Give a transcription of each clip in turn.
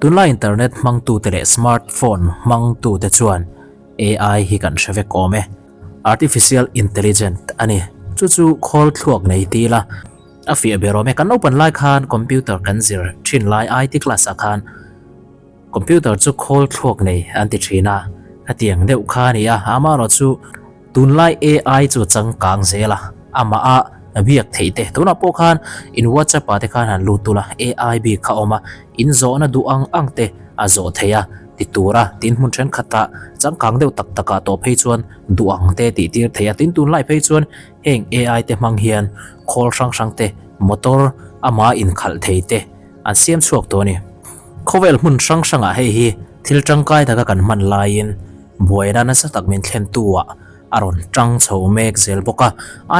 Tunlai internet hmangtute leh smartphone hmangtute chuan AI hi kan hre vek awm e. Artificial Intelligent a ni. Chu chu khawl thluak nei ti ila a fiah ber awm e. Kan naupan lai khan computer kan zir thin lai IT class ah khan Computer chu khawl thluak nei an ti thin a, hetiang deuh kha a ni a, amaherawh chu tunlai AI chu a changkang zel a, amah a biak theih te. Tunah pawh khan in WhatsApp ah te khan han lut ula, AI bik kha a awm a, in zawhna duh ang ang te a zawh thei a ti tur a, tin hmun thenkhatah changkang deuh tak takah tawh phei chuan duh ang te tih tir thei a, tin tunlai phei chuan heng AI te hmang hian khawl hrang hrang te, motor amah inkhalh thei te an siam chhuak tawh a ni. Khawvel hmun hrang hrangah hei hi thil tangkai taka kan hman laiin buaina nasa tak min thlentu-ah a rawn tang chho mek zel bawk a.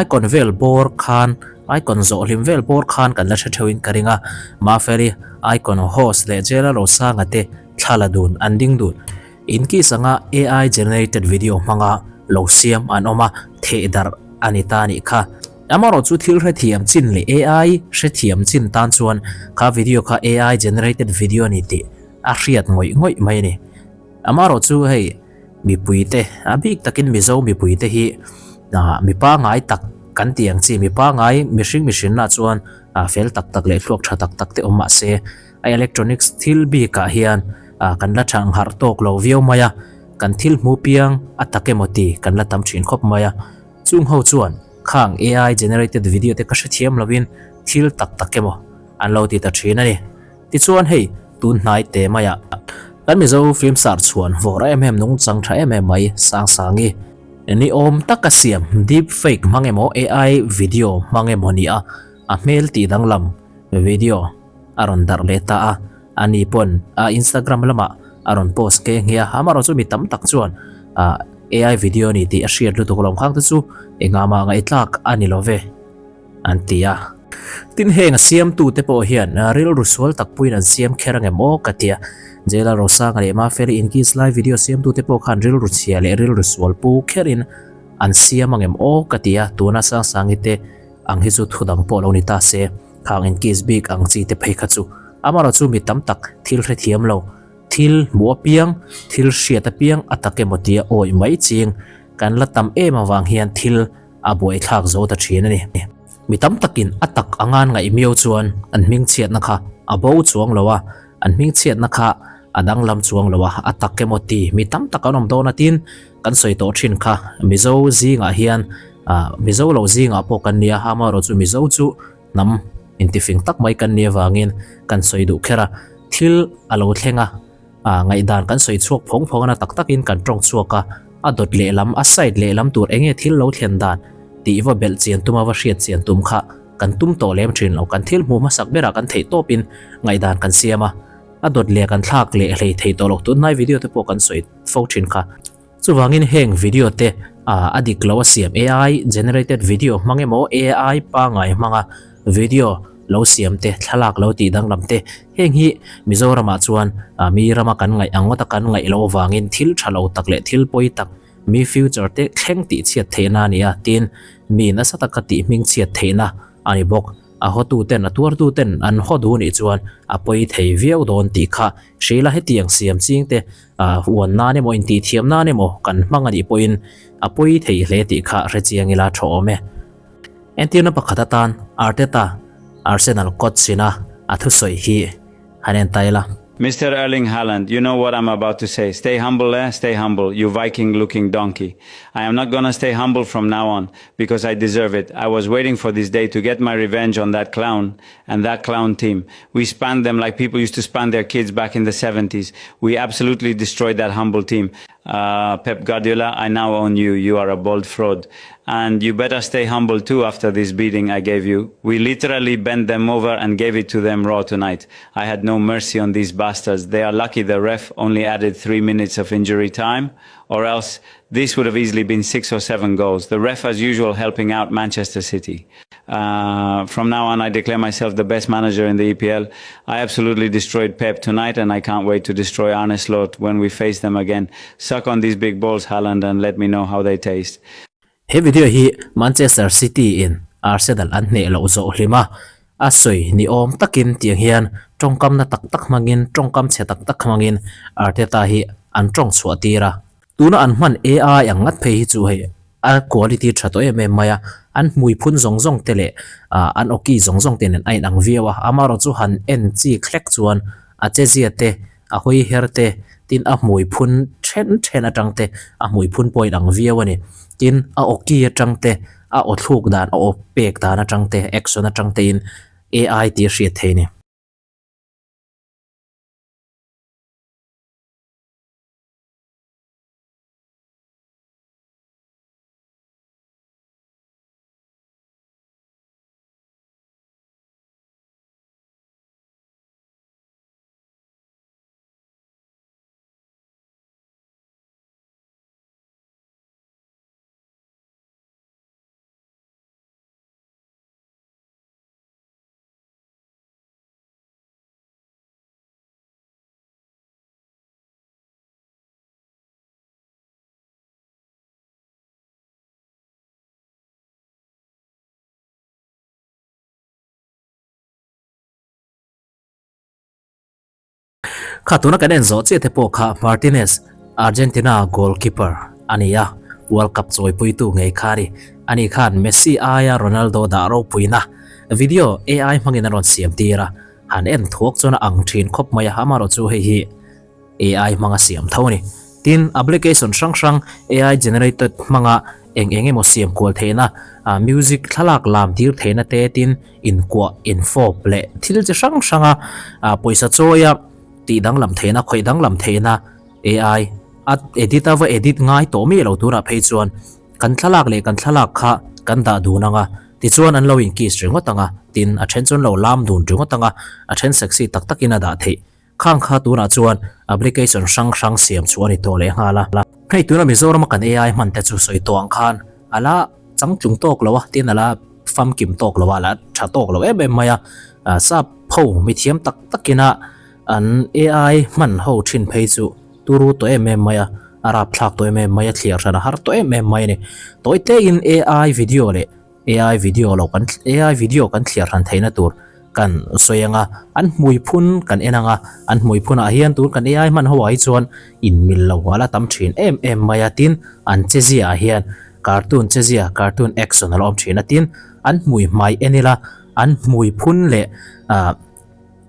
Icon vel bawr khan, icon zawh hlim vel bawr khan kan la hre theuhin ka ring a. Mafeli, icon host leh Jela Rosanga te thla la dun an ding dun. Inkiss anga AI generated video hmanga lo siam an awm a, theh darh a ni ta anih kha. Amaherawh chu thil hrethiam chin leh AI hrethiam chin tan chuan kha video kha AI generated video a ni tih a hriat ngawih ngawih mai a ni. Amaherawh chu hei mipuite, a bik takin Mizo mipuite hi mi pangai tak kan tih ang chi, mi pangai mihring mihrinna chuan fel tak tak leh thluak tha tak tak te awm mahse a electronics thil bikah hian kan la thang harh tawk lo viau mai a, kan thil hmu piang a tak emaw ti kan la tam thin khawp mai a. Chung ho chuan khang AI generated video te ka hrethiam lovin thil tak tak emaw an lo ti ta thin a ni. Tichuan hei tun hnai te maiah kan Mizo film sar chhuan vawr em em nungchang tha em em mai Sangsangi ni awm taka siam deep fake hmang emaw AI video hmang emaw ni a a hmel tih danglam video a rawn darh leh ta a. Ani pawn a Instagram lamah a rawn post nghe nghe a, amaherawh chu mi tam tak chuan ah AI video a ni tih a hriat lutuk lo khang te chu engah mah ngaihthlak a ni lo ve an ti a. Tin heng a siamtu te pawh hian rilru sual tak puiin an siam kher angem aw ka ti a, Jailer Rosanga leh Mafeli inkiss lai video siamtu te pawh khan rilru chhia leh rilru sual pu kherin an siam angem aw ka ti a, tuna Sangsangi te ang hi chu thu dang pawh lo ni ta se. Khang in kiss bik ang chi te phei kha chu amaherawh chu mi tam tak thil hrethiam lo, thil hmuh apiang, thil hriat apiang a tak emaw tia awih mai ching kan la tam em avang hian thil a buaithlak zo ta thin a ni. Mi tam takin a tak angan ngaih miau chuan an hmingchhiatna kha a bo chuang lo a, an hmingchhiatna kha a danglam chuang lo a, a tak emaw ti mi tam tak an awm dawn a tin kan sawi tawh thin kha Mizo zingah hian Mizo lo zingah pawh kan nia, amaherawh chu Mizo chu hnam intifing tak mai kan nih avangin kan sawi duh kher a, thil a lo thleng a, ngaihdan kan sawi chhuak phawng phawng a, na tak takin kan tawng chhuak a, a dawt lehlam, a side lehlam tur eng nge thil lo thlen dan tih va belh chian tum a, va hriat chian tum kha kan tum tawh lem thin lo, kan thil hmuh hmasak berah kan theih tawpin ngaihdan kan siam a, a dawt leh kan thlak leh hlei thei tawh lo, tunlai video te pawh kan sawi fo thin kha. Chuvangin heng video te a dik lo a siam AI generated video hmang emaw AI pangngai hmanga video lo siam te thlalak lo tih danglam te heng hi Mizoramah chuan mi rama kan ngaih ang ngawta kan ngaih loh avangin thil tha lo tak leh thil pawi tak mi future te thleng tih chhiat theihna a ni a tin mi nasa taka tih hming chhiat theihna a ni bawk. A hawtu ten a tuartu ten an haw duh nih chuan a pawi thei viau dawn tih kha Hreila hetiang siam ching te uan nan emaw intihthiam nan emaw kan hmang a nih pawhin a pawi thei hle tih kha hre chiang ila tha awm e. Entirna pakhat atan Arteta, Arsenal coach ina a thusawi hi han en ta ila. Mister Erling Haaland, you know what I'm about to say. Stay humble eh, stay humble, you Viking looking donkey. I am not gonna stay humble from now on, because I deserve it. I was waiting for this day to get my revenge on that clown and that clown team. We spanned them like people used to span their kids back in the 70s. We absolutely destroyed that humble team. Uh, Pep Guardiola, I now own you. You are a bold fraud. And you better stay humble too after this beating I gave you. We literally bent them over and gave it to them raw tonight. I had no mercy on these bastards. They are lucky the ref only added three minutes of injury time, or else this would have easily been six or seven goals. The ref, as usual, helping out Manchester City. Uh, from now on, I declare myself the best manager in the EPL. I absolutely destroyed Pep tonight, and I can't wait to destroy Arne Slot when we face them again. Suck on these big balls, Haaland, and let me know how they taste. He video hi Manchester City in Arsenal an hneh loh zawh hlim a, a sawi ni awm takin tiang hian. Tawngkam na tak tak hmangin, tawngkam chhe tak tak hmangin Arteta hi an tawng chhuah tir a. Tuna an hman AI ang ngat phei hi chu hei a quality tha tawh em em mai a, an hmui phun zawng zawng te leh an awki zawng zawng te nen a inang viau a, amaherawh chu han en chik hlek chuan a che zia te, a hawi her te, tin a hmui phun then then atang te a hmui phun pawh a inang viau a ni. Tin a awki atang te, a aw thluk dan, a aw pek dan atang te, action atang te in AI tih a hriat theih a ni. Kha tuna kan en zawh chiah te pawh kha Martinez, Argentina goalkeeper a ni a, World Cup chawipuitu ngei kha a ni. Ani khan Messi aia Ronaldo dah ropuina video AI hmangin a rawn siam tir a, han en thuak chuan a ang thin khawp mai a, amaherawh chu hei hi AI hmanga siam tho a ni. Tin, application hrang hrang AI generated hmanga eng eng emaw siam kual theihna, music thlalak lam tir theihna te tin inkuah, infawp leh thil chi hrang hranga pawisa chawia tih danglam theihna, khawih danglam theihna AI a edit a va edit ngai tawh miah lo turah phei chuan kan thlalak leh kan thlalak kha kan dah dun ang a, tichuan an lo in kiss ringawt ang a, tin a then chu an lo lam dun ringawt ang a, a then sexy tak takin a dah theih. Khang kha tunah chuan application hrang hrang siam chu a ni tawh leh nghal a. Hei tuna Mizorama kan AI hman te chu sawi tawh ang khan a la changtlung tawk lo a, tin a la famkim tawk lo a, a la tha tawk lo em em mai a. Sap ho mithiam tak takina an AI hman ho thin phei chu turu tawh em em mai a, a rapthlak tawh em em mai a, thliar hran a har tawh em em mai a ni. Tawi tein AI video leh AI video lo kan AI video kan thliar hran theihna tur kan sawi ang a, an hmui phun kan en ang a, an hmui phunah hian tun kan AI hman ho ah hi chuan inmil lo a la tam thin em em mai a, tin an che zia ah hian cartoon che zia cartoon action a la awm thin a, tin an hmui hmai en ila an hmui phun leh ah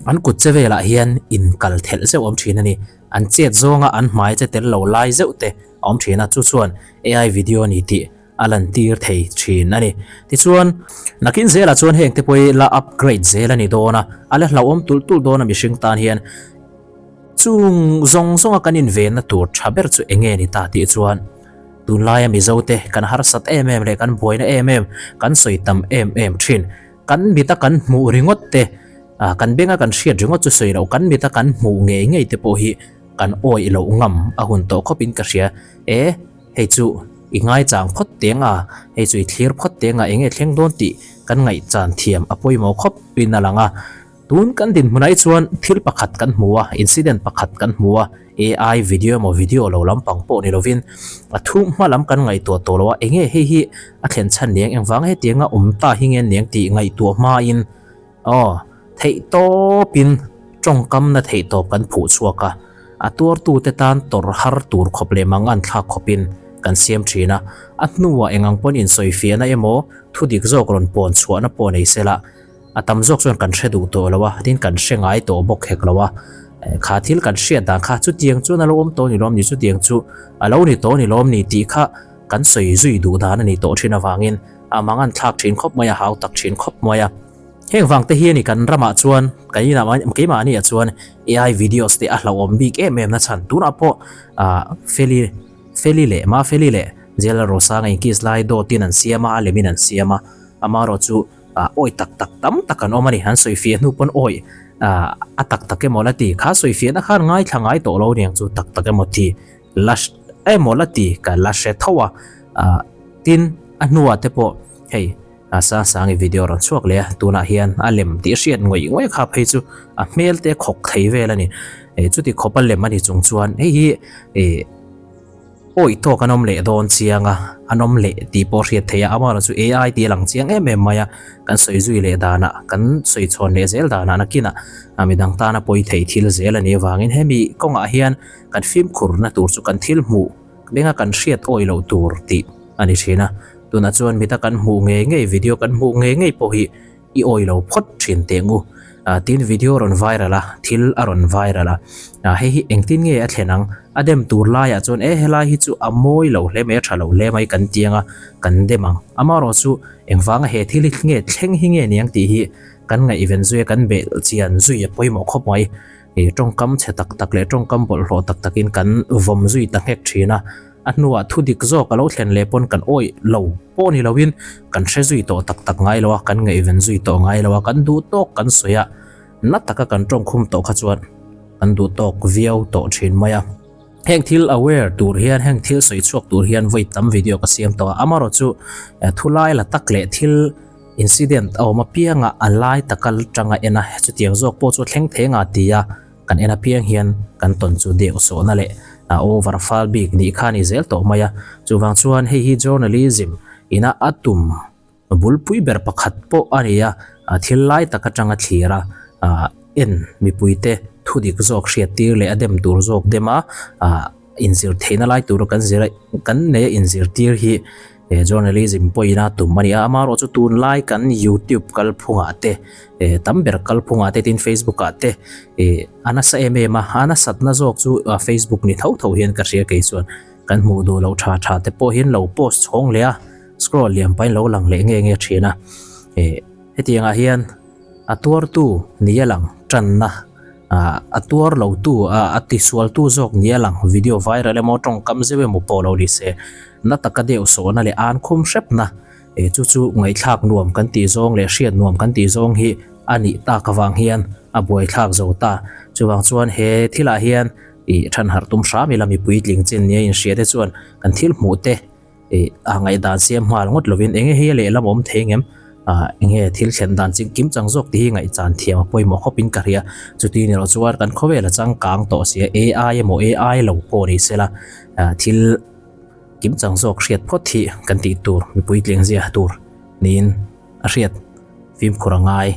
an kut che velah hian inkal thelh zeuh a awm thin a ni, an chet zawnga an hmai che tel lo lai zeuh te a awm thin a, chu chuan AI video a ni tih a lantir thei thin a ni. Tichuan, nakin zelah chuan heng te pawh hi la upgrade zel a ni dawn a, a la hlauhawm tulh tulh dawn a mihring tan hian. Chung zawng zawnga kan invenna tur tha ber chu eng nge ni ta tih chuan tunlaia Mizo te kan harsat em em leh kan buaina em em, kan sawi tam em em thin. Kan mita kan hmuh ringawt te, kan benga kan hriat ringawt chu sawi loh, kan mita kan hmuh ngei ngei te pawh hi kan awih loh ngam a hun tawh khawpin ka hria. E. Hei chu i ngaichang phawt teng a, hei chu i thlir phawt teng a, enge thleng dawn tih kan ngaihchan thiam a pawimawh khawp in a lang a. Tun kan dinhmunah hi chuan thil pakhat kan hmu a, incident pakhat kan hmu a, AI video emaw video lo lampang pawh ni lovin a thu hma lam kan ngaihtuah tawh lo a, enge hei hi a thlen chhan niang, engvanga hetianga awm ta hi nge niang tih ngaihtuah hmain Aw, theihtawpin tawngkamna theihtawp kan phuh chhuak a, a tuartute tan tawrh har tur khawp leh mangan thlak khawpin kan siam thin a, a hnuah engang pawn insawifiahna emaw thudik zawk rawn pawn chhuahna pawh nei sela, a tam zawk chuan kan hre duh tawh lo a, tin kan hre ngai tawh bawk hek lo a, kha thil kan hriat dan kha chutiang chuan a lo awm tawh ni lawm ni, chutiang chu a lo ni tawh ni lawm ni tih kha kan sawi zui duh dan a ni tawh thin avangin a mangan thlak thin khawp mai a, hau tak thin khawp mai a. Heng vang te hi a ni kan ramah chuan kan inah keimahni ah chuan AI videos te a hlauhawm bik em em na chhan tunah pawh ah Feli Feli leh Ma Feli leh Jela Rosanga in kiss lai dawt in an siam a a lem in an siam a amaherawh chu ah awi tak tak tam tak an awm a ni an sawi fiah hnu pawn awi ah a tak tak emaw la ti kha sawi fiahna khan ngaithla ngai tawh lo aniang chu tak tak emaw ti la emaw la ti ka la hre tho a ah tin a hnuah te pawh hei. A Sangsangi video rawn chhuak leh a, tunah hian a lem tih hriat ngawih ngawih kha phei chu a hmel te khawk thei vel a ni. Chuti khawpa lem a ni chung chuan hei hi ih Awih tawk an awm leh dawn chiang a, an awm leh tih pawh hriat theih a, amaherawhchu AI tih a lang chiang em em mai a, kan sawi zui leh danah, kan sawi chhawn leh zel danah nakinah midang tana pawi thei thil zel a nih avangin hemi kawngah hian kan fimkhurna tur chu kan thil hmuh benga kan hriat awih loh tur tih a ni thin a. Tunah chuan mita kan hmuh ngei ngei video kan hmuh ngei ngei pawh hi I awi lo phawt thin teh ngu. Tin video rawn viral a, thil a rawn viral a. Hei hi engtin nge a thlen ang? A dem tur laiah chuan e helai hi chu a mawi lo hle mai, a tha lo hle mai kan ti ang a, kan dem ang. Amaherawh chu engvanga he thil hi nge thleng hi nge niang tih hi kan ngaihven zui a, kan belh chian zui a pawimawh khawp mai. Tawngkam chhe tak tak leh tawngkam bawlhhlawh tak takin kan vawm zui ta nghek thin a. A hnuah thu dik zawk a lo thlen leh pawn kan awih lo pawh ni loin kan hre zui tawh tak tak ngai lo a, kan ngaihven zui tawh ngai lo a, kan duh tawk kan sawi a, na taka kan tawngkhum tawh kha chuan kan duh tawk viau tawh thin mai a. Heng thil aware tur hian, heng thil sawi chhuak tur hian vawi tam video ka siam tawh a, amaherawh chu thu lai la tak leh thil incident a awm apianga a lai taka tanga en a, chutiang zawk pawh chu a thleng thei anga ti a. Kan en apiang hian kan tawn chu deuh sawhna leh a over fal bik nih kha a ni zel tawh mai a. Chuvang chuan hei hi journalism ina a tum bulpui ber pakhat pawh a ni a, thil lai tak atanga thlir a, en mipuite thudik zawk hriattir leh a dem tur zawk dem a, Inzir theihna lai tura kan zir a, kan nei a inzirtir hi eh journalism pawhin a tum a ni a, amaherawh chu tunlai kan youtube kalphungah te eh tam ber kalphungah te tin facebook ah te eh a nasa em em a, a nasatna zawk chu facebook ni tho tho hian ka hria kei chuan kan hmuh duh loh tha tha te pawh hian lo post chhawng leh a, scroll liam pahin lo lang leh nge nge thin a, eh hetiangah hian a tuartu ni a lang tanna. Ah a tuar lo tu ah a tisual tu zawk ni a lang video viral emaw tawngkam zeuh emaw pawh lo ni se na taka deuh sawhna leh an khum hrepna eh chu chu ngaihthlak nuam kan tih zawng leh hriat nuam kan tih zawng hi a nih tak avang hian a buaithlak zo ta. Chuvang chuan he thilah hian ih thanharh tum hram ila mipui tling chin nia inhria te chuan kan thil hmuh te Ih a ngaihdan siam nghal ngawt lovin enge hi a lehlam awm thei ngem ah enge thil thlen dan chi kim chang zawk tih hi ngaihchan thiam a pawimawh khawp in ka hria. Chuti ni loh chuan kan khawvel a changkang tawh sia AI emaw AI lo pawh ni sela ah thil kim chang zawk hriat phawt hi kan tih tur mipui tleng zia tur niin a hriat fimkhur a ngai.